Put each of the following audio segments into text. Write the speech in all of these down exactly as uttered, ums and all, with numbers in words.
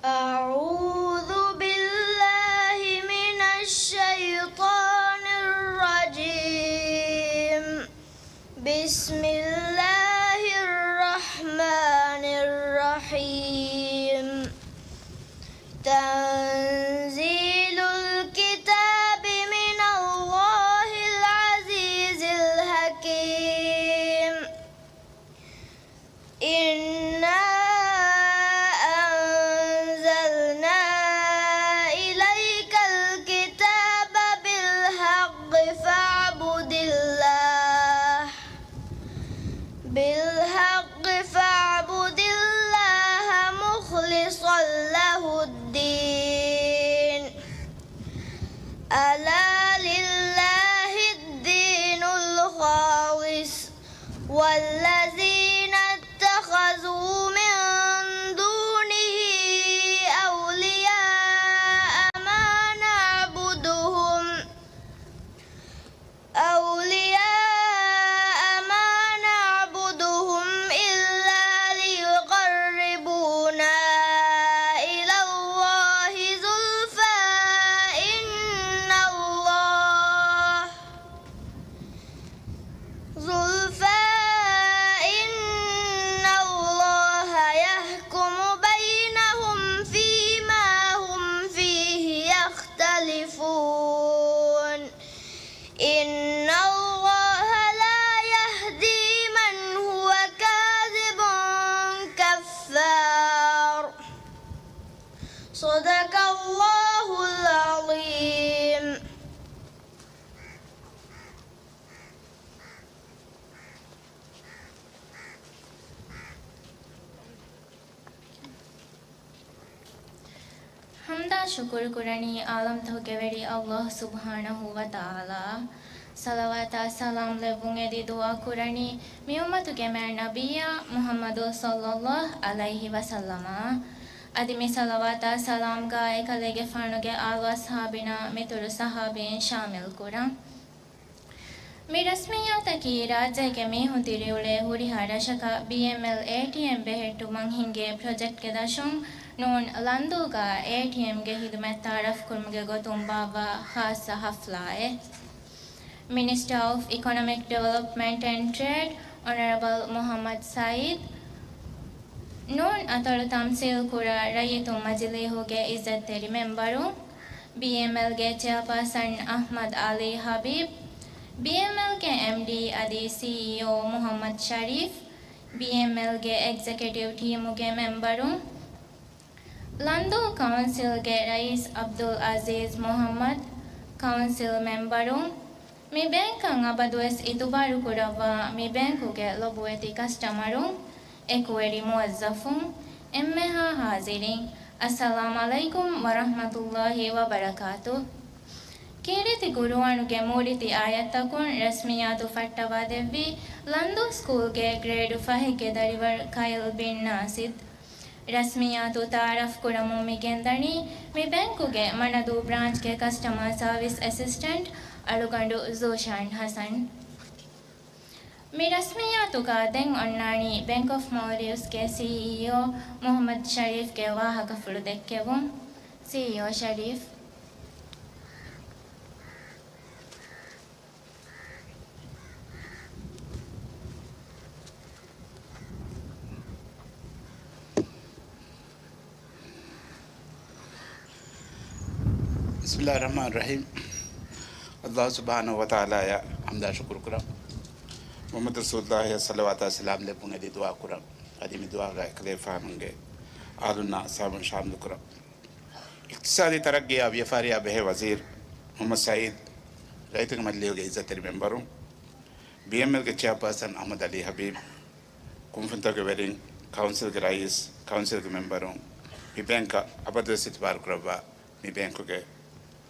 أعوذ بالله من الشيطان الرجيم. بسم الله الرحمن الرحيم. تنزيل الكتاب من الله العزيز الحكيم. إنا أنزلنا إليك الكتاب بالحق فاعبد الله، بالحق فاعبد الله مخلصا له الدين. ألا لله الدين الخالص والذين اتخذوا من دونه أولياء ما نعبدهم، أولياء ما نعبدهم إلا ليقربونا إلى الله زلفى إن الله زلفى إن الله يحكم بينهم فيما هم فيه يختلفون. إن الله لا يهدي من هو كاذب كفار. صدق الله العظيم. ޙަމްދާ ޝުކުރު ކުރަނީ ޢާލަމްތަކުގެ ވެރި ﷲ ސުބްޙާނަހޫ ވަތަޢާލާއަށް. ޞަލަވާތާ ސަލާމް ލެއްވުން އެދި ދުޢާ ކުރަނީ މި އުއްމަތުގެ މާތް ނަބިއްޔާ މުޙައްމަދު ޞައްލައްލާހު ޢަލައިހި ވަސައްލަމަށް. އަދި މި ޞަލަވާތާ ސަލާމްގަ އެކަލޭގެފާނުގެ އާލު އަޞްޙާބިންނާ މިތުރު ޞަޙާބީން ޝާމިލް ކުރަން. މި ރަސްމިއްޔާތަކީ ރާއްޖޭގެ މީހުން ދިރިއުޅޭ ހުރިހާ ރަށަކަށް ބީއެމްއެލް އޭޓީއެމް ބެހެއްޓުމަށް ހިންގޭ ޕްރޮޖެކްޓްގެ ދަށުން ނޫން ލަންދޫގަ އޭޓީއެމްގެ ހިދުމަތް ތަޢާރަފްކުރުމުގެ ގޮތުން ބާއްވާ ޚާއްޞަ ޙަފްލާއެއް. މިނިސްޓާ އޮފް އިކޮނޮމިކް ޑިވެލޮޕްމަންޓް އެންޑް ޓްރޭޑް އޮނަރަބަލް މުޙައްމަދު ސަޢީދު، ނޫން އަތޮޅު ތަމްސީލް ކުރާ ރައްޔިތުން މަޖިލީހުގެ އިއްޒަތްތެރި މެމްބަރުން، ބީއެމްއެލްގެ ޗެއާޕާސަން އަޙްމަދު ޢަލީ ޙަބީބު، ބީއެމްއެލްގެ އެމްޑީ އަދި ސީއީއޯ މުޙައްމަދު ޝަރީފް، ބީއެމްއެލްގެ އެގްޒެކެޓިވް ޓީމުގެ މެމްބަރުން، ލަންދޫ ކައުންސިލްގެ ރައީސް ޢަބްދުލް ޢަޒީޒް މުޙައްމަދު، ކައުންސިލް މެމްބަރުން، މި ބޭންކަށް އަބަދުވެސް އިތުބާރު ކުރައްވާ މި ބޭންކުގެ ލޮބުވެތި ކަސްޓަމަރުން، އެކުވެރި މުވައްޒަފުން، އެންމެހާ ޙާޟިރީން، އައްސަލާމް ޢަލައިކުމް ވަރަޙްމަތުﷲ ވަބަރަކާތުހު. ކީރިތި ޤުރުއާނުގެ މޫރިތި އާޔަތްތަކުން ރަސްމިއްޔާތު ފައްޓަވާދެއްވީ ލަންދޫ ސްކޫލްގެ ގްރޭޑު ފަހެއްގެ ދަރިވަރު ކައިލް ބިން ނާސިދު. ރަސްމިއްޔާތު ތަޢާރަފް ކުރަމުން މި ގެންދަނީ މި ބޭންކުގެ މަނަދޫ ބްރާންޗްގެ ކަސްޓަމާ ސާވިސް އެސިސްޓެންޓް އަޅުގަނޑު ޒޫޝާން ޙަސަން. މި ރަސްމިއްޔާތުގަ ދެން އޮންނާނީ ބޭންކް އޮފް މޯލްޑިވްސްގެ ސީއީއޯ މުޙައްމަދު ޝަރީފްގެ ވާހަކަފުޅު ދެއްކެވުން. ސީއީއޯ ޝަރީފް. ބިސްމިއްލާހި ރަޙްމާނި ރަޙީމް. ﷲ ސުބްޙާނަހޫ ވަތަޢާލާއަށް ޙަމްދާ ޝުކުރު ކުރަން. މުޙައްމަދު ރަސޫލުﷲއަށް ޞަލަވާތާ ސަލާމް ލެއްވުން އެދި ދުޢާ ކުރަން. އަދި މި ދުޢާގަ އެކަލޭގެފާނުގެ އަހުލުންނާ އަޞްޙާބުން ޝާމިލު ކުރަން. އިޤްތިޞާދީ ތަރައްގީއާ ވިޔަފާރިއާ ބެހޭ ވަޒީރު މުޙައްމަދު ސަޢީދު، ރައްޔިތުންގެ މަޖިލީހުގެ އިއްޒަތްތެރި މެމްބަރުން، ބީއެމްއެލްގެ ޗެއާޕާސަން އަޙްމަދު ޢަލީ ޙަބީބު، ކުންފުނިތަކުގެ ވެރިން، ކައުންސިލްގެ ރައީސް، ކައުންސިލްގެ މެމްބަރުން، މި ބޭންކަށް އަބަދުވެސް އިތުބާރު ކުރައްވާ މި ބޭންކުގެ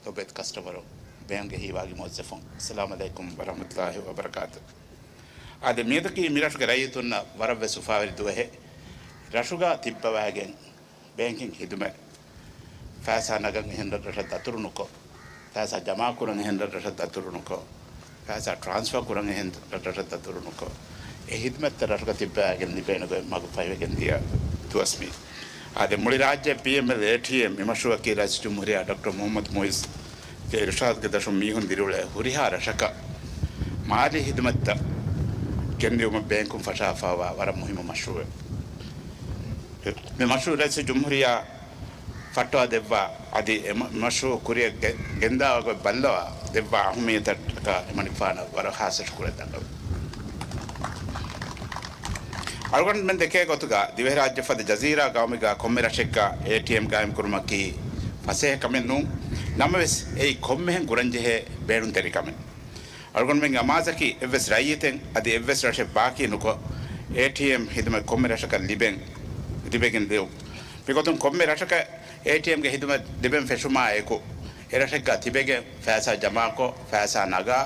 ލޮބުވެތި ކަސްޓަމަރު، ބޭންކްގެ ހީވާގި މުވައްޒަފުން، އައްސަލާމް ޢަލައިކުމް ވަރަޙްމަތުﷲ ވަބަރަކާތުހު. އާދެ، މިއަދަކީ މި ރަށުގެ ރައްޔިތުންނަށް ވަރަށްވެސް އުފާވެރި ދުވަހެއް. ރަށުގަ ތިއްބަވާގެން ބޭންކިން ހިދުމަތް، ފައިސާ ނަގަން އެހެން ރަށްރަށަށް ދަތުރު ނުކޮށް، ފައިސާ ޖަމާކުރަން އެހެން ރަށްރަށަށް ދަތުރު ނުކޮށް، ފައިސާ ޓްރާންސްފާ ކުރަން އެހެން ރަށްރަށަށް ދަތުރު ނުކޮށް، އެ ހިދުމަތްތައް ރަށުގަ ތިއްބަވާގެން ލިބޭނެ ގޮތް މަގު ފަހިވެގެން ދިޔަ ދުވަސް މީ. އާދެ، މުޅި ރާއްޖެ ޕީއެމްއެލް އޭޓީއެމް މި މަޝްރޫއަކީ ރައީސް ޖުމްހޫރިއްޔާ ޑޮކްޓަރ މުޙައްމަދު މުޢިއްޒުގެ އިރުޝާދުގެ ދަށުން މީހުން ދިރިއުޅޭ ހުރިހާ ރަށަކަށް މާލީ ހިދުމަތްތައް ގެންދިއުމަށް ބޭންކުން ފަށާފައިވާ ވަރަށް މުހިއްމު މަޝްރޫއެއް. މި މަޝްރޫއު ރައީސް ޖުމްހޫރިއްޔާ ފައްޓާ ދެއްވާ، އަދި އެ މަ-، މަޝްރޫއު ކުރިއަށް ގެ-، ގެންދާ ގޮތް ބައްލަވާ ދެއްވާ އަހައްމިއްޔަތަށްޓަކާ އެމަނިކުފާނަށް ވަރަށް ޚާއްޞަ ޝުކުރެއް ދަންނަވަން. އަޅުގަނޑުމެން ދެކޭ ގޮތުގަ ދިވެހިރާއްޖެ ފަދަ ޖަޒީރާ ގައުމެއްގަ ކޮންމެ ރަށެއްގަ އޭޓީއެމް ގާއިމް ކުރުމަކީ ފަސޭހަ ކަމެއް ނޫން. ނަމަވެސް، އެއީ ކޮންމެހެން ކުރަންޖެހޭ ބޭނުންތެރި ކަމެއް. އަޅުގަނޑުމެންގެ އަމާޒަކީ އެއްވެސް ރައްޔިތެއް އަދި އެއްވެސް ރަށެއް ބާކީ ނުކޮށް، އޭޓީއެމް ހިދުމަތް ކޮންމެ ރަށަކަށް ލިބެން، ލިބެގެން ދިއުން. މިގޮތުން ކޮންމެ ރަށަކަށް އޭޓީއެމްގެ ހިދުމަތް ލިބެން ފެށުމާ އެކު، އެ ރަށެއްގަ ތިބެގެން ފައިސާ ޖަމާކޮށް، ފައިސާ ނަގާ،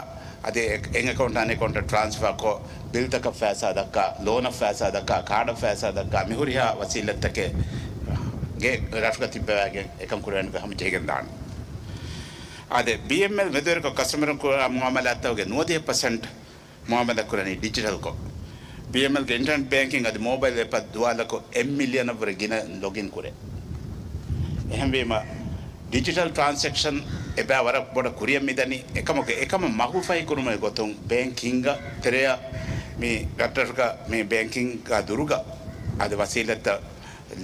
އަދި އެ-، އެއް އެކައުންޓް އަނެއް އެކައުންޓަށް ޓްރާންސްފާކޮށް، ބިލްތަކަށް ފައިސާ ދައްކާ، ލޯނަށް ފައިސާ ދައްކާ، ކާޑަށް ފައިސާ ދައްކާ، މި ހުރިހާ ވަސީލަތްތަކެއް ގެ ރަށުގަ ތިއްބަވާގެން އެކަން ކުރެވޭނެ ހަމަ ޖެހިގެން ދާނެ. އާދެ، ބީއެމްއެލް މެދުވެރިކޮށް ކަސްޓަމަރުން ކުރާ މުއާމަލާތްތަކުގެ ނުވަދިހަ ޕަސެންޓް މުއާމަލާ ކުރަނީ ޑިޖިޓަލްކޮށް. ބީއެމްއެލްގެ އިންޓަރނެޓް ބޭންކިން އަދި މޯބައިލް އެޕަށް ދުވާލަކު އެއް މިލިއަނަށްވުރެ ގިނަ ލޮގިން ކުރޭ. އެހެންވީމަ، ޑިޖިޓަލް ޓްރާންސެކްޝަން އެބަ ވަރަށް ބޮޑަށް ކުރިއަށް މިދަނީ. އެކަމަކު، އެކަމަށް މަގުފަހި ކުރުމުގެ ގޮތުން ބޭންކިންގ ތެރެއަށް މި ރަށްރަށުގަ މި ބޭންކިންގ ދުރުގަ އަދި ވަސީލަތްތައް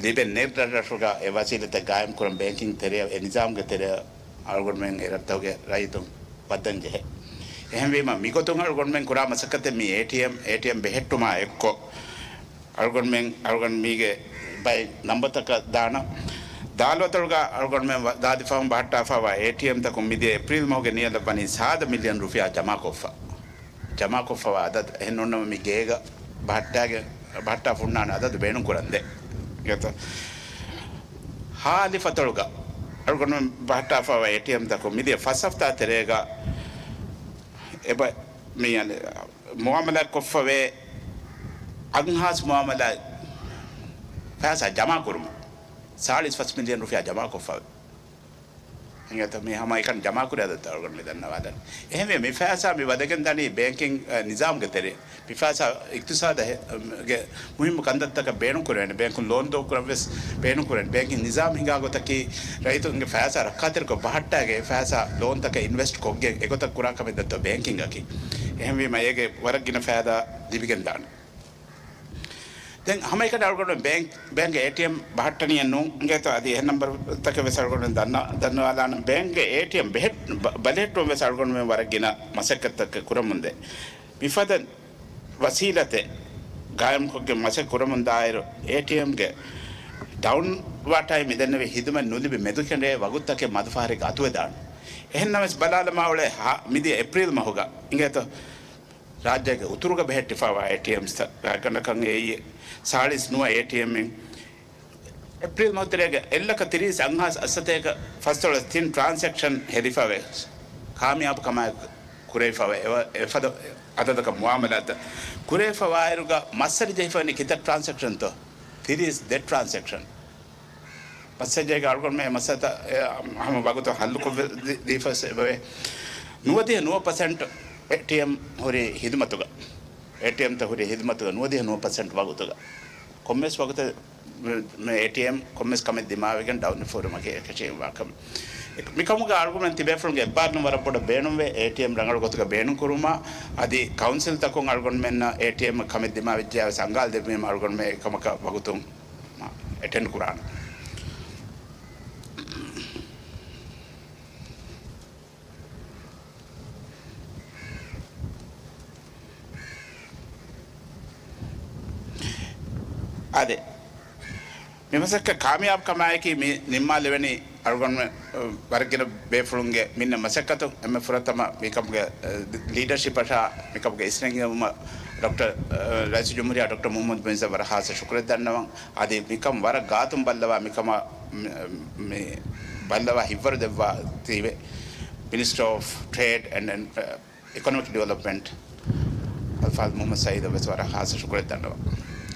ލިބެން ނެތް ރަށްރަށުގަ އެ ވަސީލަތްތައް ގާއިމް ކުރަން ބޭންކިން ތެރެއަށް އެ ނިޒާމްގެ ތެރެއަށް އަޅުގަނޑުމެން އެ ރަށްތަކުގެ ރައްޔިތުން ވައްދަން ޖެހޭ. އެހެންވީމަ، މިގޮތުން އަޅުގަނޑުމެން ކުރާ މަސައްކަތެއް މި އޭޓީއެމް، އޭޓީއެމް ބެހެއްޓުމާ އެއްކޮށް، އަޅުގަނޑުމެން، އަޅުގަނޑު މީގެ ބައެއް ނަންބަތަކަށް ދާނަ. ދާލުވަތޮޅުގަ އަޅުގަނޑުމެން ވަ-، ދާދި ފަހުން ބަހައްޓާފައިވާ އޭޓީއެމްތަކުން މިދިޔަ އޭޕްރީލް މަހުގެ ނިޔަލަށް ވަނީ ސާދަ މިލިއަން ރުފިޔާ ޖަމާކޮށްފަ. ޖަމާކޮށްފަވާ އަދަދު. އެހެން ނޫންނަމަ މި ގޭގަ ބަހައްޓާގެ، ބަހައްޓާފަ ހުންނާނެ އަދަދު ބޭނުން ކުރަން ދޭ. އިނގޭތޯ؟ ހާލިފަތޮޅުގަ އަޅުގަނޑުމެން ބަހައްޓާފަވާ އޭޓީއެމްތަކުން މިދިޔަ ފަސް ހަފްތާ ތެރޭގަ އެބަ މި އަނެ މުއާމަލާ ކޮށްފަވޭ އަށްހާސް މުއާމަލާ ފައިސާ ޖަމާކުރުމަށް ސާޅީސް ފަސް މިލިއަން ރުފިޔާ ޖަމާކޮށްފަވޭ. އިނގޭތޯ؟ މި ހަމަ އެކަން ޖަމާކުރި އަދަދު އަޅުގަނޑު މި ދަންނަވާލަނީ. އެހެންވެ، މި ފައިސާ މި ވަދެގެން ދަނީ ބޭންކިން، އަ، ނިޒާމްގެ ތެރޭ. މި ފައިސާ އިޤްތިޞާދަށް ހެ-، ގެ މުހިއްމު ކަންތައްތަކަށް ބޭނުން ކުރެވޭނެ. ބޭންކުން ލޯން ދޫކުރަން ވެސް ބޭނުން ކުރެވޭނެ. ބޭންކިން ނިޒާމް ހިނގާ ގޮތަކީ، ރައްޔިތުންގެ ފައިސާ ރައްކާތެރިކޮށް ބަހައްޓާގެ އެ ފައިސާ ލޯންތަކަށް އިންވެސްޓް ކޮށްގެން އެގޮތަށް ކުރާ ކަމެއް ދައްތޯ ބޭންކިންއަކީ. އެހެންވީމަ، އޭގެ ވަރަށް ގިނަ ފައިދާ ލިބިގެން ދާނެ. ދެން ހަމައެކަނި އަޅުގަނޑު ބޭން-، ބޭންކްގެ އޭޓީއެމް ބަހައްޓަނީއެއް ނޫން. އިނގޭތޯ؟ އަދި އެހެން ނަންބަރުތަކެއް ވެސް އަޅުގަނޑު ދަންނަ-، ދަންނަވާލާނަން. ބޭންކްގެ އޭޓީއެމް ބެހެއް-، ބަ-، ބަލެހެއްޓުމަށް ވެސް އަޅުގަނޑުމެން ވަރަށް ގިނަ މަސައްކަތްތަކެއް ކުރަމުންދޭ. މިފަދަ ވަސީލަތެއް ގާއިމްކޮށްގެން މަސައްކަތް ކުރަމުންދާއިރު، އޭޓީއެމްގެ ޑައުން ވާޓާއި މިދެންނެވި ހިދުމަތް ނުލިބި މެދުކެނޑޭ ވަގުތުތަކެއް މަދުފަހަރެއްގަ އަތުވެދާނެ. އެހެންނަމަވެސް، ބަލާލަމާ އުޅޭ ހާ-، މިދިޔަ އޭޕްރީލް މަހުގަ އިނގޭތޯ؟ ރާއްޖޭގެ އުތުރުގަ ބެހެއްޓިފައިވާ އޭޓީއެމްސްތައް ގާތްގަނޑަކަށް އެއީ ސާޅީސް ނުވަ އޭޓީއެމްއިން. އޭޕްރީލް މަހު ތެރޭގަ އެއްލަކަ ތިރީސް އަށްހާސް އަށްސަތޭކަ ފަސްދޮޅަސް ތިން ޓްރާންސެކްޝަން ހެދިފަވޭ. ކާމިޔާބު ކަމާއެކު ކުރެވިފަވޭ. އެވަ-، އެފަދަ އަދަދަކަށް މުއާމަލާތް ކުރެވިފަވާއިރުގަ މައްސަރި ޖެހިފަވަނީ ކިތައް ޓްރާންސެކްޝަންތޯ؟ ތިރީސް ދެ ޓްރާންސެކްޝަން. މައްސަރި ޖެހިގެން އަޅުގަނޑުމެން މައްސަލަތައް، އެ، ހަމަ ވަގުތު ހައްލުކޮށް ދީ-، ދީފަސް އެބަވޭ. ނުވަދިހަ ނުވަ ޕަސެންޓް އޭޓީއެމް ހުރި ހިދުމަތުގަ، އޭޓީއެމްތައް ހުރި ހިދުމަތުގަ ނުވަދިހަ ނުވަ ޕަސެންޓް ވަގުތުގަ. ކޮންމެސް ވަގުތެއް މެ-، އޭޓީއެމް ކޮންމެސް ކަމެއް ދިމާވެގެން ޑައުން ފޯރުމަކީ އެކަށީގެންވާ ކަމެއް. މިކަމުގަ އަޅުގަނޑުމެން ތިބޭފުޅުންގެ އެއްބާރުލުން ވަރަށް ބޮޑަށް ބޭނުންވޭ އޭޓީއެމް ރަނގަޅު ގޮތުގަ ބޭނުން ކުރުމަށް. އަދި ކައުންސިލްތަކުން އަޅުގަނޑުމެންނަށް އޭޓީއެމް ކަމެއް ދިމާވެއްޖެޔާ ވެސް އަނގާލެވުމަށް އަޅުގަނޑުމެން އެކަމަކަށް ވަގުތުން އެޓެންޑް ކުރާނަން. އާދެ، މި މަސައްކަތް ކާމިޔާބު ކަމާއެކީ މި ނިންމާލެވެނީ އަޅުގަނޑުމެން، އަ، ވަރަށް ގިނަ ބޭފުޅުންގެ މިންނަ މަސައްކަތުން. އެންމެ ފުރަތަމަ މިކަމުގެ، އަ، ލީޑަޝިޕަށާ މިކަމުގެ އިސްނެންގެވުމަށް ޑޮކްޓަރ، އަ، ރައީސުލްޖުމްހޫރިއްޔާ ޑޮކްޓަރ މުޙައްމަދު މުޢިއްޒަށް ވަރަށް ޚާއްޞަ ޝުކުރެއް ދަންނަވަން. އަދި މިކަން ވަރަށް ގާތުން ބައްލަވާ މިކަމަށް މި، މި ބައްލަވާ ހިތްވަރު ދެއްވާ ތީވެ މިނިސްޓަރ އޮފް ޓްރޭޑް އެންޑް، އެންޑް، އެކޮނޮމިކް ޑިވެލޮޕްމަންޓް އަލްފާޟިލް މުޙައްމަދު ސަޢީދަށް ވެސް ވަރަށް ޚާއްޞަ ޝުކުރެއް ދަންނަވަން.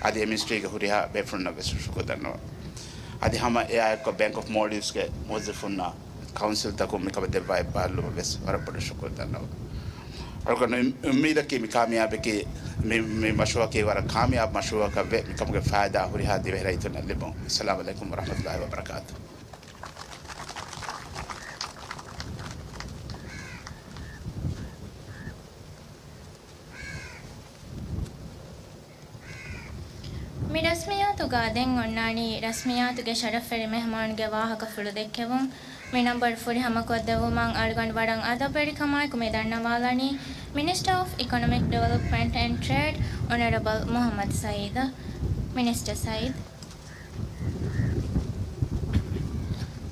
އަދި އެ މިނިސްޓްރީގެ ހުރިހާ ބޭފުޅުންނަށް ވެސް ޝުކުރު ދަންނަވަން. އަދި ހަމަ އެއާއެއްކޮށް ބޭންކް އޮފް މޯލްޑިވްސްގެ މުވައްޒަފުންނާ ކައުންސިލްތަކުން މިކަމަށް ދެއްވާ އެއްބާރުލުމަށް ވެސް ވަރަށް ބޮޑަށް ޝުކުރު ދަންނަވަން. އަޅުގަނޑު އުއް-، އުއްމީދަކީ މި ކާމިޔާބަކީ، މި، މި މަޝްރޫއަކީ ވަރަށް ކާމިޔާބު މަޝްރޫއަކަށްވެ، މިކަމުގެ ފާއިދާ ހުރިހާ ދިވެހިރައްޔިތުންނަށް ލިބުން. އައްސަލާމު ޢަލައިކުމް ވަރަޙްމަތުﷲި ވަބަރަކާތުހު. މި ރަސްމިއްޔާތުގަ ދެން އޮންނާނީ ރަސްމިއްޔާތުގެ ޝަރަފްވެރި މެހްމާނުގެ ވާހަކަފުޅު ދެއްކެވުން. މި ނަންބަރު ފުރިހަމަކޮށްދެއްވުމަށް އަޅުގަނޑު ވަރަށް އަދަބުވެރިކަމާއެކު މި ދަންނަވާލަނީ Minister of Economic Development and Trade, Honourable މުޙައްމަދު ސައީދަށް. މިނިސްޓަރ ސައީދު.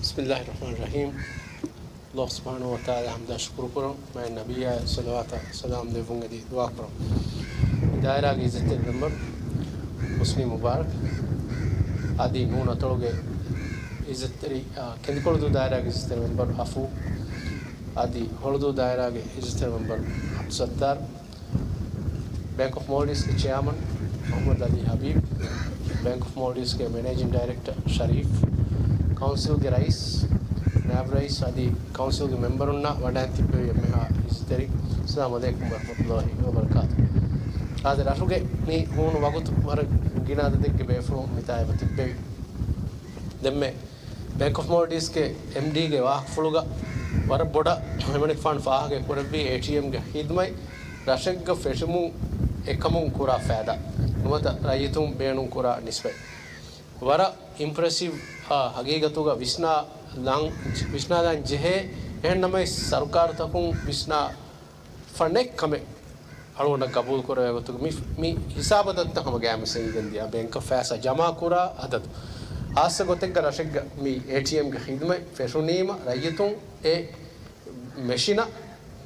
بسم الله الرحمن الرحيم. ﷲ ސުބްޙާނަހޫ ވަތަޢާލާ ޙަމްދާ ޝުކުރު ކުރަން، މާތް ނަބިއްޔާ ޞަލަވާތާ ސަލާމް ލެއްވުން އެދި ދުޢާ ކުރަން. މި ދާއިރާގެ ޢިއްޒަތްތެރި މެމްބަރު ޙުސްނީ މުބާރަކް، އަދި ނޫން އަތޮޅުގެ ޢިއްޒަތްތެރި، އާ، ކެނދިކޮޅުދޫ ދާއިރާގެ ޢިއްޒަތްތެރި މެމްބަރު އަފޫ، އަދި ހޮޅުދޫ ދާއިރާގެ ޢިއްޒަތްތެރި މެމްބަރު ޢަބްދުއްސައްތާރު، ބޭންކް އޮފް މޯލްޑިވްސްގެ ޗެއާމަން މުޙައްމަދު ޢަލީ ޙަބީބް، ބޭންކް އޮފް މޯލްޑިވްސްގެ މެނޭޖިން ޑައިރެކްޓަރ ޝަރީފް، ކައުންސިލްގެ ރައީސް، ނާއިބު ރައީސް އަދި ކައުންސިލްގެ މެމްބަރުންނާ ވަޑައިން ތިއްބެވި އެންމެހާ ޢިއްޒަތްތެރި، އައްސަލާމު ޢަލައިކުމް ވަރަޙްމަތުﷲި ވަބަރަކާތުހު. އާދެ، ރަށުގެ މި ހޫނު ވަގުތު ވަރަށް ގިނަ އަދަދެއްގެ ބޭފުޅުން މިތާ އެބަ ތިއްބެވި. ދެންމެ ބޭންކް އޮފް މޯލްޑިވްސްގެ އެމްޑީގެ ވާހަކަފުޅުގަ ވަރަށް ބޮޑަށް އެމަނިކުފާނު ފާހަގަ ކުރެއްވީ އޭޓީއެމްގެ ޚިދްމަތް ރަށެއްގަ ފެށުމުން އެކަމުން ކުރާ ފައިދާ ނުވަތަ ރައްޔިތުން ބޭނުން ކުރާ ނިސްބަތް. ވަރަށް އިމްޕްރެސިވް، އާ، ހަގީގަތުގަ ވިސްނާ ލަން-، ވިސްނާލަން ޖެހޭ. އެހެން ނަމަވެސް ސަރުކާރުތަކުން ވިސްނާ ފަނެއް ކަމެއް އަޅުގަނޑަށް ގަބޫލު ކުރެވޭ ގޮތުގަ މި، މި ހިސާބަށް ދައްތަ ހަމަ ގައިމު ސެއިގެން ދިޔަ ބޭންކަށް ފައިސާ ޖަމާ ކުރާ އަދަދު. ހާއްސަ ގޮތެއްގަ ރަށެއްގަ މި އޭޓީއެމްގެ ޚިދުމަތް ފެށުނީމަ ރައްޔިތުން އެ މެޝިނަށް،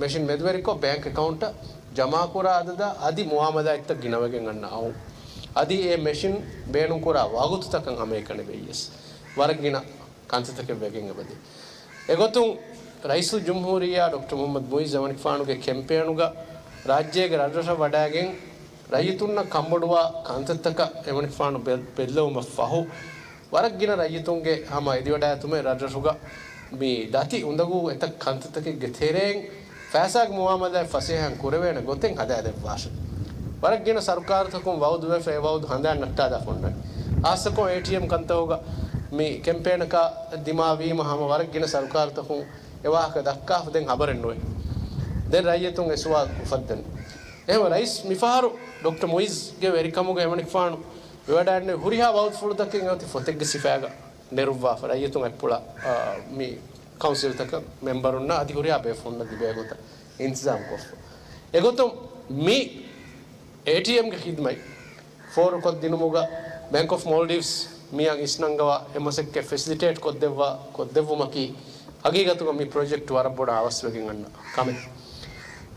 މެޝިން މެދުވެރިކޮށް ބޭންކް އެކައުންޓަށް ޖަމާކުރާ އަދަދާ އަދި މުއާމަލާތްތައް ގިނަވެގެން އަންނަ އައު. އަދި އެ މެޝިން ބޭނުންކުރާ ވަގުތުތަކަށް ހަމައެކަނި ވެއްޔަސް ވަރަށް ގިނަ ކަންތައްތަކެއް ވެގެން އެބަދޭ. އެގޮތުން ރައީސުލްޖުމްހޫރިއްޔާ ޑޮކްޓަރ މުޙައްމަދު މުޢިއްޒު އެމަނިކުފާނުގެ ކެމްޕޭނުގަ ރާއްޖޭގެ ރަށްރަށަށް ވަޑައިގެން ރައްޔިތުންނަށް ކަންބޮޑުވާ ކަންތައްތަކަށް އެމަނިކުފާނު ބެ-، ބެއްލެވުމަށް ފަހު، ވަރަށް ގިނަ ރައްޔިތުންގެ ހަމަ އެދިވަޑައިގަތުމެއް ރަށްރަށުގަ މި ދަތި އުނދަގޫ އެތައް ކަންތައްތަކެއްގެ ތެރެއިން ފައިސާގެ މުއާމަލާތް ފަސޭހައިން ކުރެވޭނެ ގޮތެއް ހަދާދެއްވާށެ. ވަރަށް ގިނަ ސަރުކާރުތަކުން ވައުދުވެފަ އެ ވައުދު ހަނދާން ނައްޓާލާފަ އޮންނަނީ. ހާއްސަކޮށް އޭޓީއެމް ކަންތަކުގަ މި ކެމްޕޭނަކާ ދިމާވީމަ ހަމަ ވަރަށް ގިނަ ސަރުކާރުތަކުން އެ ވާހަކަ ދައްކާފަ ދެން ހަބަރެއް ނުވޭ. ދެން ރައްޔިތުން އެ ސުވާލު އުފައްދަނީ. އެހެން ރައީސް މިފަހަރު ޑޮކްޓަރ މުޢިއްޒުގެ ވެރިކަމުގަ އެމަނިކުފާނު ވެވަޑައިގެންނެވި ހުރިހާ ވައުދުފުޅުތަކެއް އެއޮތީ ފޮތެއްގެ ސިފައިގަ ނެރުއްވާފަ، ރައްޔިތުން އަތްޕުޅަށް، އާ، މި ކައުންސިލްތަކަށް މެމްބަރުންނަށް އަދި ހުރިހާ ބޭފުޅުންނަށް ލިބޭ ގޮތަށް އިންތިޒާމްކޮށްފަ. އެގޮތުން މި އޭޓީއެމްގެ ޚިދުމަތް ފޯރުކޮށްދިނުމުގަ ބޭންކް އޮފް މޯލްޑިވްސް މިއަށް އިސްނަންގަވާ އެ މަސައްކަތް ފެސިލިޓޭޓް ކޮށްދެއްވާ، ކޮށްދެއްވުމަކީ ހަގީގަތުގަ މި ޕްރޮޖެކްޓް ވަރަށް ބޮޑަށް އަވަސްވެގެން އަންނަ ކަމެއް.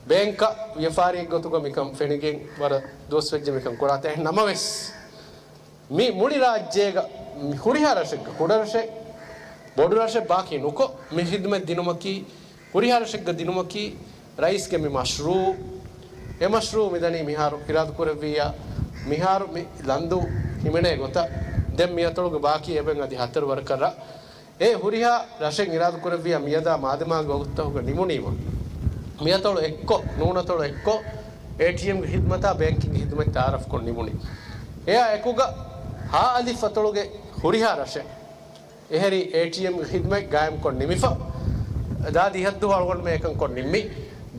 ބޭންކަށް ވިޔަފާރިއެއް ގޮތުގަ މިކަން ފެނިގެން ވަރަށް ދުވަސްވެއްޖެ މިކަން ކުރާތާ. އެހެން ނަމަވެސް، މި މުޅި ރާއްޖޭގަ މި ހުރިހާ ރަށެއްގަ، ކުޑަ ރަށެއް، ބޮޑު ރަށެއް ބާކީ ނުކޮށް، މި ޚިދުމަތް ދިނުމަކީ، ހުރިހާ ރަށެއްގަ ދިނުމަކީ، ރައީސްގެ މި މަޝްރޫޢު، އެ މަޝްރޫޢު މިދަނީ މިހާރު އިރާދަކުރެއްވިއްޔާ، މިހާރު މި ލަންދޫ ހިމެނޭ ގޮތަށް، ދެން މި އަތޮޅުގެ ބާކީ އެބައިން އަދި ހަތަރު ވަރަކަށް ރަށް، އެ ހުރިހާ ރަށެއް އިރާދަކުރެއްވިއްޔާ މިއަދާ މާދަމާގެ ވަގުތުތަކުގަ ނިމުނީމަ، މިއަތޮޅު އެއްކޮށް، ނޫނަތޮޅު އެއްކޮށް، އޭޓީއެމްގެ ޚިދުމަތާ ބޭންކިންގ ޚިދުމަތް ތައާރަފްކޮށް ނިމުނީ. އެއާ އެކުގަ ހާ އަލިފް އަތޮޅުގެ ހުރިހާ ރަށެއް އެހެރީ އޭޓީއެމްގެ ޚިދުމަތް ގާއިމްކޮށް ނިމިފަ، ދާ ދިހައްދު އަޅުގަނޑުމެ އެކަން ކޮށް ނިންމީ.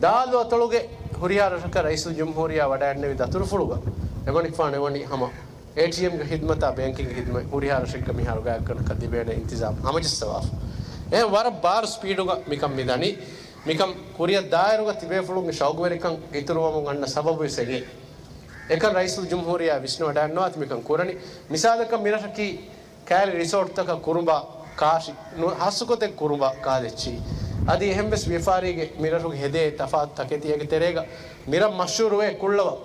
ދާލު އަތޮޅުގެ ހުރިހާ ރަށަކަށް ރައީސުލްޖުމްހޫރިއްޔާ ވަޑައިގެންނެވި ދަތުރުފުޅުގަ އެމަނިކުފާނު އެވަނީ ހަމަ އޭޓީއެމްގެ ޚިދުމަތާ ބޭންކިންގ ޚިދުމަތް ހުރިހާ ރަށެއްގަ މިހާރު ގާތްގަނޑަކަށް ލިބޭނެ އިންތިޒާމް ހަމަޖައްސަވާފަ. އެހެން ވަރަށް ބާރު ސްޕީޑުގަ މިކަން މި ދަނީ. މިކަން ކުރިއަށް ދާއިރުގަ ތިބޭފުޅުންގެ ޝައުގުވެރިކަން އިތުރުވަމުން އަންނަ ސަބަބުވެސް އެނގޭ. އެކަން ރައީސުލްޖުމްހޫރިއްޔާ ވިސްނިވަޑައިގަންނަވާތި މިކަން ކުރަނީ. މިސާލަކަށް މިރަށަކީ ކައިރި ރިސޯޓްތަކަށް ކުރުނބާ ކާށި، ނު-، ހާއްސަކޮށް ދެން ކުރުނބާ ކާލެއްޗި. އަދި އެހެންވެސް ވިޔަފާރީގެ މިރަށުގެ ހެދޭ ތަފާތު ތަކެތި އޭގެ ތެރޭގަ މިރަށް މަޝްހޫރުވޭ ކުއްޅަވަން.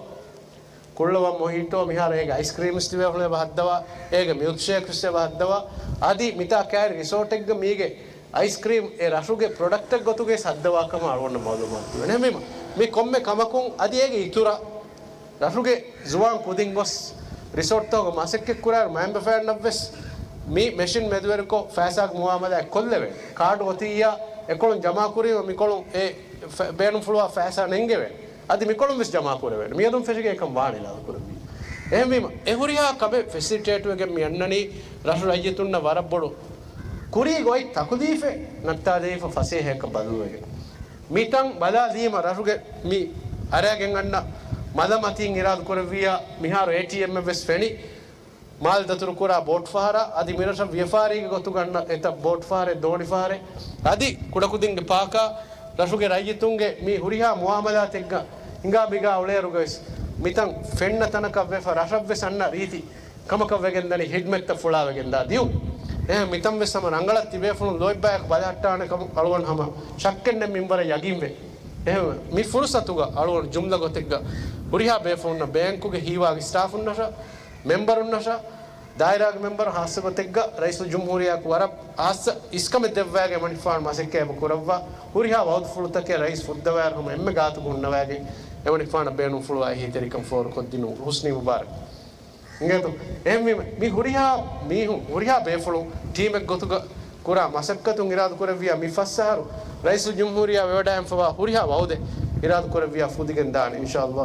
ކުއްޅަވަން މޮހިޓޯ މިހާރު އޭގެ އައިސްކްރީމްސް ތިބޭފުޅުން އެބަ ހައްދަވާ، އޭގެ މިލްކްޝޭކްސް އެބަ ހައްދަވާ، އަދި މިތާ ކައިރި ރިސޯޓެއްގަ މީގެ އައިސްކްރީމް އެ ރަށުގެ ޕްރޮޑަކްޓެއް ގޮތުގައި ހައްދަވާ ކަމަށް އަޅުގަނޑަށް މައުލޫމާތު ތިބެނެ. ހަމަ މި ކޮންމެ ކަމަކުން އަދި އޭގެ އިތުރަށް ރަށުގެ ޒުވާން ކުދިން ގޮސް ރިސޯޓްތަކުގަ މަސައްކަތްކުރާ މައިންބަފައިންނަށްވެސް މި މެޝިން މެދުވެރިކޮށް ފައިސާގެ މުއާމަލާތް ކޮށްލެވޭ. ކާޑު އޮތިއްޔާ އެކޮޅުން ޖަމާކުރީމަ މިކޮޅުން އެ ފަ-، ބޭނުންފުޅުވާ ފައިސާ ނެންގެވޭ. އަދި މިކޮޅުން ވެސް ޖަމާ ކުރެވޭނެ. މިއަދުން ފެށިގެން އެކަން ވާނެ އިރާދަ ކުރެއްވީ. އެހެންވީމަ، އެ ހުރިހާ ކަމެއް ފެސިލިޓޭޓްވެގެން މި އަންނަނީ ރަށު ރައްޔިތުންނަށް ވަރަށް ބޮޑު ކުރީގެ އޮތް ތަކުލީފެއް ނައްތާލައިފަ ފަސޭހައަކަށް ބަދަލުވެގެން. މިތަން ބަލާލީމަ ރަށުގެ މި އަރައިގެން އަންނަ މަލަމަތީން އިރާދަ ކުރެއްވިއްޔާ މިހާރު އޭޓީއެމްއެއް ވެސް ފެނި، މާލެ ދަތުރުކުރާ ބޯޓް ފަހަރާ، އަދި މިރަށަށް ވިޔަފާރީގެ ގޮތުގަ އަންނަ އެތައް ބޯޓް ފަހަރެއް، ދޯނި ފަހަރެއް، އަދި ކުޑަކުދިންގެ ޕާކާ، ރަށުގެ ރައްޔިތުންގެ މި ހުރިހާ މުއާމަލާތެއްގަ ހިނގާ މިގާ އުޅޭއިރުގަވެސް މިތަން ފެންނަ ތަނަކަށް ވެފަ ރަށަށްވެސް އަންނަ ރީތި ކަމަކަށް ވެގެންދަނީ ހިދްމަތްތައް ފުޅާވެގެންދާ ދިޔުން. އެހެން މިތަން ވެސް ހަމަ ރަނގަޅަށް ތިބޭފުޅުން ލޯތްބާއެކު ބަލަހައްޓާނެ ކަމަށް އަޅުގަނޑު ހަމަ ޝައްކެއްނެތް މިންވަރަށް ޔަގީންވޭ. އެހެންވެ، މި ފުރުސަތުގަ އަޅުގަނޑު ޖުމްލަ ގޮތެއްގަ ހުރިހާ ބޭފުޅުންނަށް ބޭންކުގެ ހީވާގި ސްޓާފުންނަށާ، މެމްބަރުންނަށާ، ދާއިރާގެ މެމްބަރު ހާއްސަ ގޮތެއްގަ ރައީސުލްޖުމްހޫރިއްޔާއަކު ވަރަށް ހާއްސަ އިސްކަމެއް ދެއްވައިގެން އެމަނިކުފާނު މަސައްކަތް އެބަ ކުރައްވާ، ހުރިހާ ވައުދުފުޅުތަކެއް ރައީސް ފުއްދަވާއިރު ހަމަ އެންމެ ގާތުގަ ހުންނަވައިގެން އެމަނިކުފާނަށް ބޭނުންފުޅުވާ އެހީތެރިކަން ފޯރުކޮށްދިނުން ހުސްނީ މުބާރަކް. އިނގޭތޯ؟ އެހެންވީމަ، މި ހުރިހާ މީހުން، ހުރިހާ ބޭފުޅުން ޓީމެއް ގޮތުގަ ކުރާ މަސައްކަތުން އިރާދަ ކުރެއްވިޔާ މި ފަސް އަހަރު ރައީސުލްޖުމްހޫރިއްޔާ ވެވަޑައިގެންފަވާ ހުރިހާ ވައުދެއް އިރާދަ ކުރެއްވިޔާ ފުދިގެން ދާނެ އިންޝާﷲ.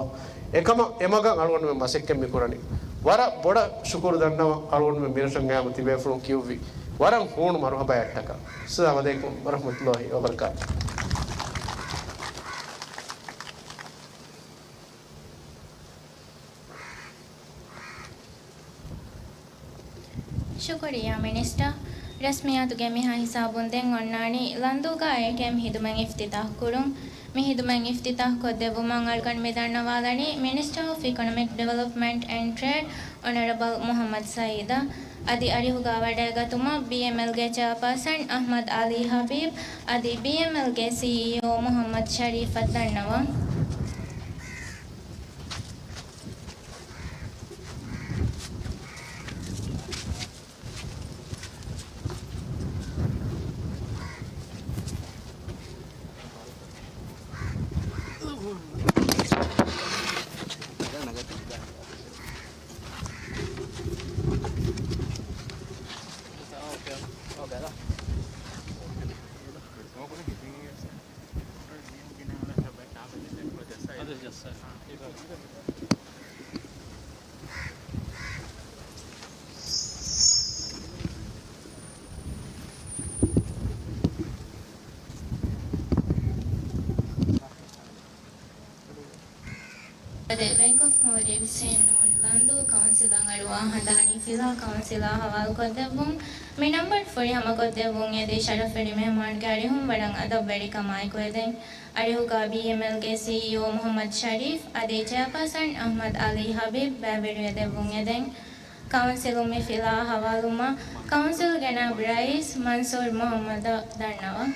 އެކަމަށް އެމަގަށް އަޅުގަނޑުމެން މަސައްކަތް މި ކުރަނީ. ވަރަށް ބޮޑަށް ޝުކުރު ދަންނަވަން އަޅުގަނޑުމެން މިރަށަށް ގައިމު ތިބޭފުޅުން ކިޔުއްވި ވަރަށް ހޫނު މަރުހަބާ އަށްޓަކާ. އައްސަލާމު ޢަލައިކުމް ވަރަޙްމަތުﷲ ވަބަރަކާތުހު. ޝުކުރިއްޔާ މިނިސްޓަރ. ރަސްމިއްޔާތުގެ މިހާ ހިސާބުން ދެން އޮންނާނީ ލަންދޫގަ އޭޓީއެމް ހިދުމަތް އިފްތިތާޙް ކުރުން. މި ހިދުމަތް އިފްތިތާޙް ކޮށްދެއްވުމަށް އަޅުގަނޑު މި ދަންނަވާލަނީ މިނިސްޓަރ އޮފް އިކޮނޮމިކް ޑިވެލޮޕްމަންޓް އެންޑް ޓްރޭޑް އޮނަރަބަލް މުޙައްމަދު ސައީދަށް. އަދި އަރިހުގަ ވަޑައިގަތުމަށް ބީއެމްއެލްގެ ޗެއާޕާސަން އަޙްމަދު ޢަލީ ޙަބީބް އަދި ބީއެމްއެލްގެ ސީއީއޯ މުޙައްމަދު ޝަރީފަށް ދަންނަވަން. އަދި ބޭންކް އޮފް މޯލްޑިވްސް އިން ނޫން ލަންދޫ ކައުންސިލަށް އަޅުވާ ހަނދާނީ ފިލާ ކައުންސިލާ ހަވާލުކޮށްދެއްވުން. މި ނަންބަރު ފުރިހަމަކޮށްދެއްވުން އެދި ޝަރަފުވެރި މެހެމާންގެ އަރިހުން ވަރަށް އަދަބުވެރިކަމާއެކު އެދެން. އަރިހުގަ ބީއެމްއެލްގެ ސީއީއޯ މުޙައްމަދު ޝަރީފް އަދި ޗެއާޕާސަން އަޙްމަދު ޢަލީ ޙަބީބް ބައިވެރިވެދެއްވުން އެދެން. ކައުންސިލުން މި ފިލާ ހަވާލުވުމަށް ކައުންސިލްގެ ނާއިބު ރައީސް މަންސޫރު މުޙައްމަދަށް ދަންނަވަން.